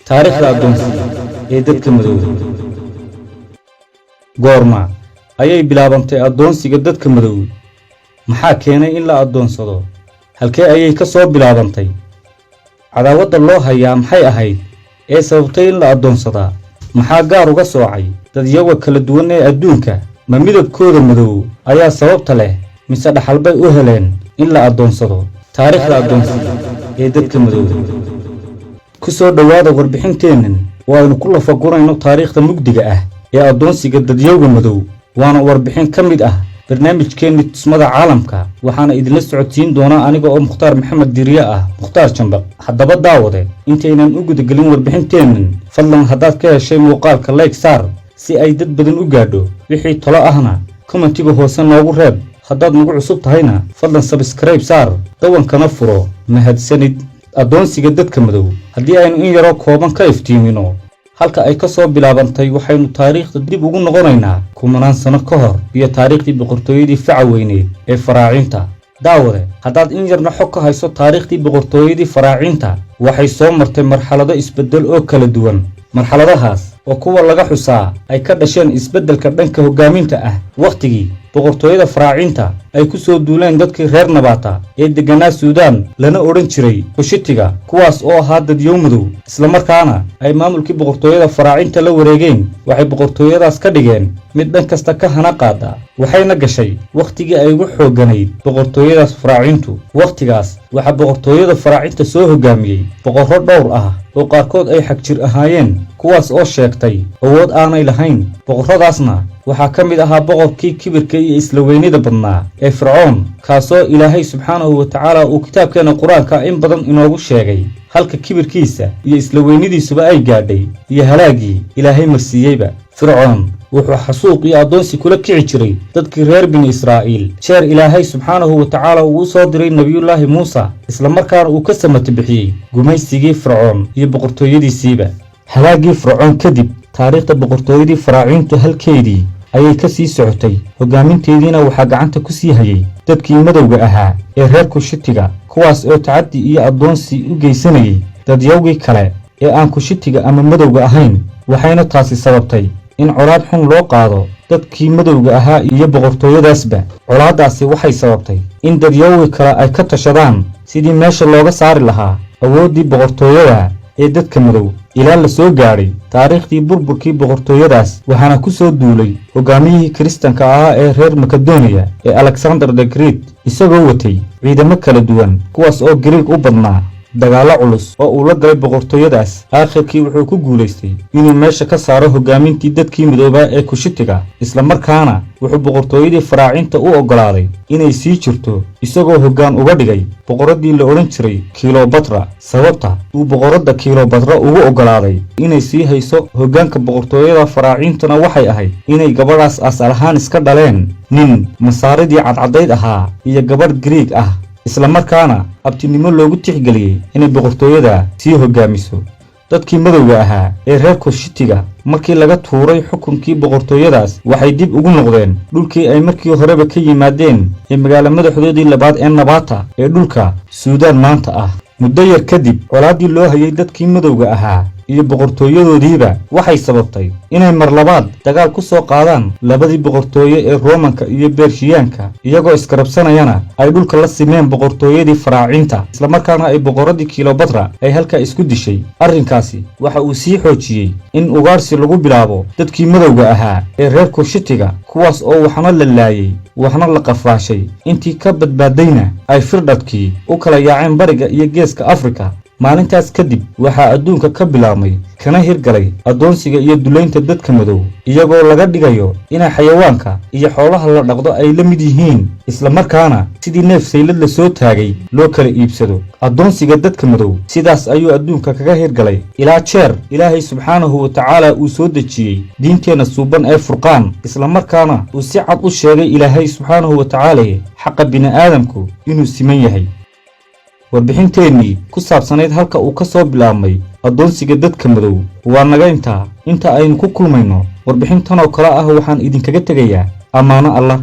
Taariikhda addoonsiga ee dadka madow. Goorma ayay bilaabantay addoonsiga dadka madow? Maxaa keenay in la addoonsado? Halkee ayay ka soo bilaabantay? Cadaawadda loo hayaa maxay ahayd ee sababtay in la addoonsadaa? Maxaa gaar uga soocay dadyaga kala duwan ee adduunka? Ma midabkooda madow ayaa sababta leh, mise dhaxalbay u heleen in la addoonsado? Taariikhda addoonsiga ee dadka madow. Ku soo dhowaada warbixinteennan oo aynu ku lafagurayno taariikhda mugdiga ah ee addoonsiga dadyowga madow. Waana warbixin ka mid ah barnaamijkeenni Tusmada Caalamka. Waxaana idinla socodsiin doonaa aniga oo Mukhtaar Maxamed Diriye ah, Mukhtaar Jambaq. Haddaba daawade, intaynan u gudagelin warbixinteennan, fadlan haddaad ka heshay muuqaalka, like saar si ay dad badan u gaadho. Wixii talo ahna comment-iga hoose noogu reeb. Haddaad nagu cusub tahayna, fadlan subscribe saar, dawankana furo. Mahadsanid. Addoonsiga dadka madow haddii aynu in yaroo kooban ka iftiimino halka ay ka soo bilaabantay, waxaynu taariikhda dib ugu noqonaynaa kumanaan sano ka hor iyo taariikhdii boqortooyadii faca weyneed ee Faraacinta. Daawade, haddaad in yarna xog ka hayso taariikhdii boqortooyadii Faraacinta, waxay soo martay marxalado isbeddel oo kala duwan, marxaladahaas oo kuwa laga xusaa ay ka dhasheen isbeddelka dhanka hoggaaminta ah. Wakhtigii boqortooyada Faraacinta ay ku soo duuleen dadkii reer Nabaata ee degganaa Suudaan, lana odhan jiray Kushitiga, kuwaas oo ahaa dadyow madow, islamarkaana ay maamulkii boqortooyada Faraacinta la wareegeen, waxay boqortooyadaas ka dhigeen mid dhan kasta ka hana qaada, waxayna gashay wakhtigii ay ugu xoogganayd boqortooyadaas Faraacintu. Wakhtigaas waxaa boqortooyada Faraacinta soo hoggaamiyey boqorro dhowr ah oo qaarkood ay xagjir ahaayeen, kuwaas oo sheegtay awood aanay lahayn. Boqorradaasna waxaa ka mid ahaa boqorkii kibirka iyo isla weynida badnaa ee Fircoon, kaasoo Ilaahay subxaanahu wa tacaala uu kitaabkeenna Qur-aanka in badan inoogu sheegay halka kibirkiisa iyo isla weynidiisuba ay gaadhay iyo halaaggii Ilaahay marsiiyeyba. Fircoon wuxuu xasuuq iyo addoonsi kula kici jiray dadkii reer Bini Israa'iil, jeer Ilaahay subxaanahu wa tacaala uu u soo diray Nebiyullaahi Muuse, islamarkaana uu ka samata bixiyey gumaysigii Fircoon iyo boqortooyadiisiiba. Halaaggii Fircoon kadib, taariikhda boqortooyadii Faraaciintu halkeedii ayay ka sii socotay. Hoggaaminteediina waxaa gacanta ku sii hayay dadkii madowga ahaa ee reer Kushitiga, kuwaas oo tacaddi iyo addoonsi u geysanayay dadyowgii kale ee aan Kushitiga ama madowga ahayn. Waxayna taasi sababtay in colaad xun loo qaado dadkii madowga ahaa iyo boqortooyadaasba. Colaaddaasi waxay sababtay in dadyowgii kale ay ka tashadaan sidii meesha looga saari lahaa awooddii boqortooyada ee dadka madow. Ilaa la soo gaadhay taariikhdii burburkii boqortooyadaas, waxaana ku soo duulay hogaamiyihii Kiristanka ahaa ee reer Makedoniya ee Alexander the Great, isagoo watay ciidamo kala duwan, kuwaas oo Gariig u badnaa. Dagaallo culus oo uu la galay boqortooyadaas, aakhirkii wuxuu ku guulaystay inuu meesha ka saaro hoggaamintii dadkii midoobaa ee Kushitiga, islamarkaana wuxuu boqortooyadii Faraacinta u oggolaaday inay sii jirto, isagoo hoggaan uga dhigay boqoraddii la odhan jiray Kilobatra. Sababta uu boqoradda Kilobatra ugu oggolaaday inay sii hayso hoggaanka boqortooyada Faraacintuna waxay ahayd inay gabadhaas asal ahaan iska dhaleen nin Masaaridii cadcadayd ahaa iyo gabadh Griig ah, islamarkaana abtinimo loogu tixgeliyey inay boqortooyada sii hoggaamiso. Dadkii madowga ahaa ee reer Kushitiga markii laga tuuray xukunkii boqortooyadaas, waxay dib ugu noqdeen dhulkii ay markii horeba ka yimaadeen ee magaalo madaxdoodii labaad ee Nabata ee dhulka Suudaan maanta ah. Muddo yar kadib, colaaddii loo hayay dadkii madowga ahaa iyo boqortooyadoodiiba waxay sababtay inay mar labaad dagaal ku soo qaadaan labadii boqortooye ee Roomanka iyo Bershiyaanka, iyagoo iskarabsanayana ay dhulka la simeen boqortooyadii Faraacinta, islamarkaana ay boqoradii Kilobatra ay halkaa isku dishay. Arrinkaasi waxa uu sii xoojiyey in ugaarsi lagu bilaabo dadkii madowga ahaa ee reer Kushitiga, kuwaas oo waxna la laayey, waxna la qafaashay, intii ka badbaadayna ay firdhadkii u kala yaaceen bariga iyo geeska Afrika. Maalintaas kadib waxaa adduunka ka bilaabmay kana hirgalay addoonsiga iyo dulaynta dadka madow, iyagoo laga dhigayo inay xayawaanka iyo xoolaha la dhaqdo ay la mid yihiin, islamarkaana sidii neef saylad la soo taagay loo kala iibsado. Addoonsiga dadka madow sidaas ayuu adduunka kaga hirgalay, ilaa jeer Ilaahay subxaanahu wa tacaala uu soo dejiyey diinteenna suuban ee Furqaan, islamarkaana uu si cad u sheegay Ilaahay subxaanahu wa tacaala xaqa bini'aadamku inuu siman yahay. Warbixinteennii ku saabsanayd halka uu ka soo bilaabmay addoonsiga dadka madow waa naga intaa. Inta aynu ku kulmayno warbixintan oo kale ah, waxaan idinkaga tegayaa ammaano Allah.